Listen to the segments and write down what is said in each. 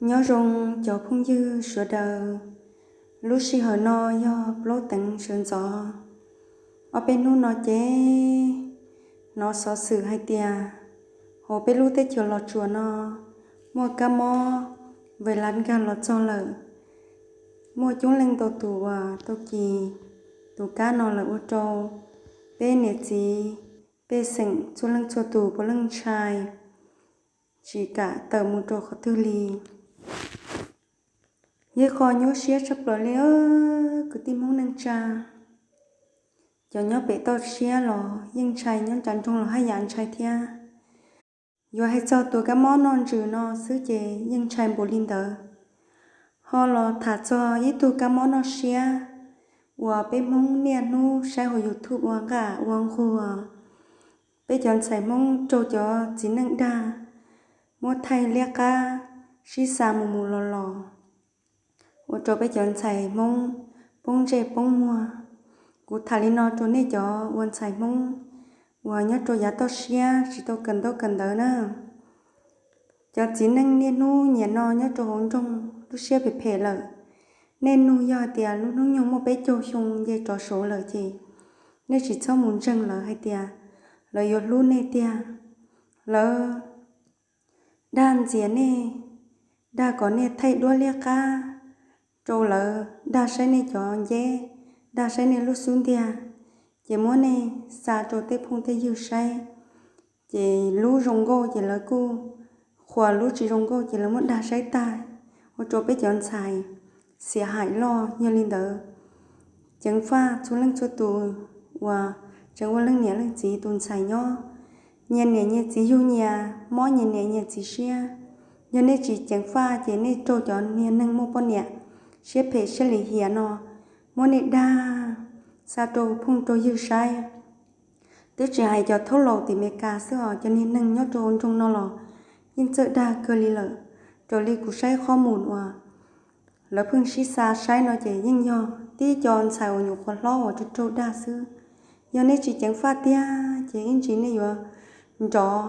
Nyob zoo cov phooj ywg sawv daws, lub sij hawm no yog plaub teev sawv ntxov. Ob peb hnub no ces hnov xov xwm hais tias hauv peb lub teb chaws Los Tsuas no muaj kab mob virus nkag los txog lawm. Muaj coob leej ntau tus uas tau kis tus kab no lawm ua rau peb niam txiv pej xeem txhua leej txhua tus puav leej ntshai, tsis kam tawm mus rau qhov twg li. Yog qhov nyuaj siab tshaj plaws li, kwv tij Hmoob neej tsa, cov nyob pem toj siab los yeej ntshai, nyob nram nroog los haj yam ntshai thiab. Yuav hais txog tus kab mob noj ntsws no xwb ces yeej ntshai npaum li ntawd. Ho los tham txog ib tug kab mob noj siab uas peb Hmoob niaj hnub saib hauv YouTube ua nqaj ua nquag, peb cov ntxhais Hmoob raug cov txiv neej dag, muab thaij liab qab sib xa mus mus los los, ua rau peb cov ntxhais Hmoob poob ntsej poob muag. Kuv tham li no rau nej cov ua ntxhais Hmoob uas nyob rau yav toj siab tsis tau kawm ntaub kawm ntawv na. Cov txiv neej niaj hnub nyiam no nyob rau hauv nroog lub siab phem phem lawm. Nej nug yog hais tias lub hnub nyoog muaj peb caug xyoo nce rov saud lawm ces nej tsis txhob mus ntseeg lawv hais tias lawv yuav hlub nej tiag. Lawv dag ntxias nej, dag kom nej thaij duab liab qab rau lawv, dag saib nej cov nceb, dag saib nej lub xub ntiag, ces muab nej xa rau tej phooj tej ywg saib, ces lub zoo nkauj ces lawv kuj qhuas, lub tsis zoo nkauj ces lawv muab dag saib tag, ua rau peb cov ntxhais xiam haim loj. Yog li ntawd, ceev faj txhua leej txhua tus uas tseem ua leej niam leej txiv tus ntxhais nyob, nyias niam nyias txiv yug nyias, mob nyias niam nyias txiv siab. Yog nej tsis ceev faj ces nej raug cov niag neeg muaj poj niam siab phem siab lim hiam no muab nej dag xa rau phooj rau ywg saib. Twb tsis hais cov thaub laus tim Meskas xwb os, cov niag neeg nyob rau hauv nroog no los yeej txawj dag kawg li lawm. Raws li kuv saib qhov mus uas lawv pheej sib xa saib no ces yeej yog tib co ntxhais uas nyuam qhuav hlob uas raug raug dag xwb. Yog nej tsis ceev faj tiag ces ib ntsis nej yuav nrov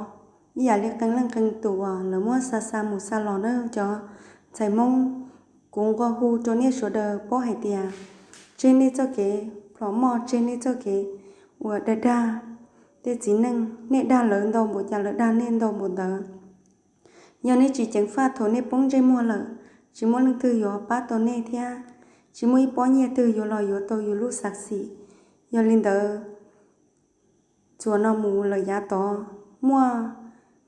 ib yam li qee leej qee tus uas lawv muab xa xa mus xa los na cov ntxhais Hmoob. Kuv nqua hu rau nej sawv daws paub hais tias tseg nej txoj kev plhom moj, tseg nej txoj kev uas dag dag tej txiv neej. Nej dag lawv ntau npaum cas lawv dag nej ntau npaum ntawd. Yog nej tsis ceev faj, thaum nej poob ntsej muag lawm, tsis muaj leej twg yuav pab tau nej thiab tsis muaj ib pob nyiaj twg yuav los yuav tau yus lub xav xim. Yog li ntawd, txuas no mus lawm yav tod muaj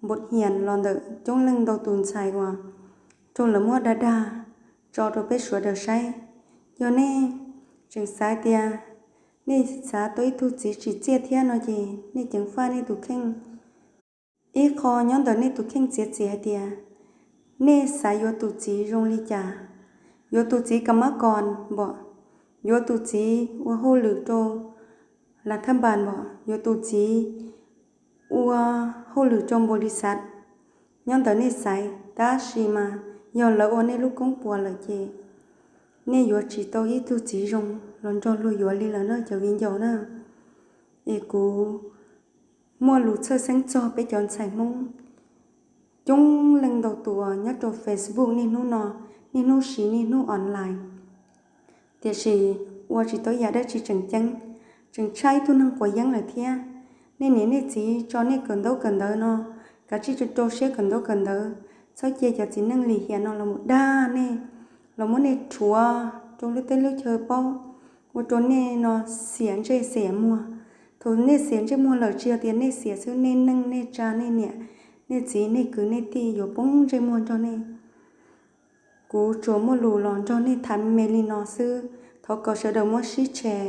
npau hias los ntawm coob leej ntau tus ntxhais uas raug lawv muab dag dag tso rau peb sawv daws saib. Yog nej tseem xav tias nej xav tau ib tug txiv tsim txiaj thiab no ces nej ceev faj nej tus kheej. Ib qho nyob ntawm nej tus kheej txiav txim hais tias nej xav yuav tus txiv zoo li cas. Yuav tus txiv kam mab kos npom, yuav tus txiv ua hauj lwm rau las thaj npas npom, yuav tus txiv ua hauj lwm rau npaus lis xav. Nyob ntawm nej xaiv, tab sis mas yog lawv ua nej lub koob puas lawm ces nej yuav tsis tau ib tug txiv zoo los nrog luag yuav li lawm na cov viv ncaus na. Es kuv muaj lus txhawj xeeb txog peb cov ntxhais Hmoob coob leej ntau tus nyob rau Facebook niaj hnub no, niaj hnub siv niaj hnub online, tiam sis ua tsis tau yam dab tsi tseem ceeb, tseem tshaj ib tug neeg quav yeeb lawm thiab. Nej niam nej txiv tso nej kawm ntaub kawm ntawv no, kav tsij rau rau siab kawm ntaub kawm ntawv, txhob cia cov txiv neej lim hiam no los mus dag nej, los muab nej rhuav rau lub teb lub chaw paub, ua rau nej no xiam ntsej xiam muag. Thaum nej xiam ntsej muag lawm tsis yog tias nej xiam xwb, nej neej nej tsa nej niam nej txiv nej kwv nej tij yuav poob ntsej muag nrog nej. Kuv tsuas muaj lus los nrog nej tham me li no xwb, thov kom sawv daws muab sib tshem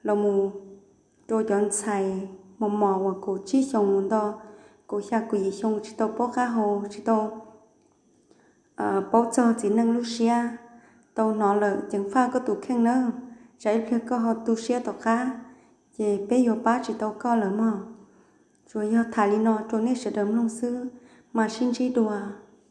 los mus rau cov ntxhais mos mos uas kaum tsib xyoos mus nto kaum xya kaum yim xyoo tsis tau paub qab hau, tsis tau paub txog txiv neej lub siab. Tau hnov lawm ceev faj koj tus kheej nawb, tsam ib pliag koj ho tu siab tom qab ces peb yuav pab tsis tau koj lawm mog. Tsuas yog tham li no rau nej sawv daws mloog xwb, mas sib ntsib dua.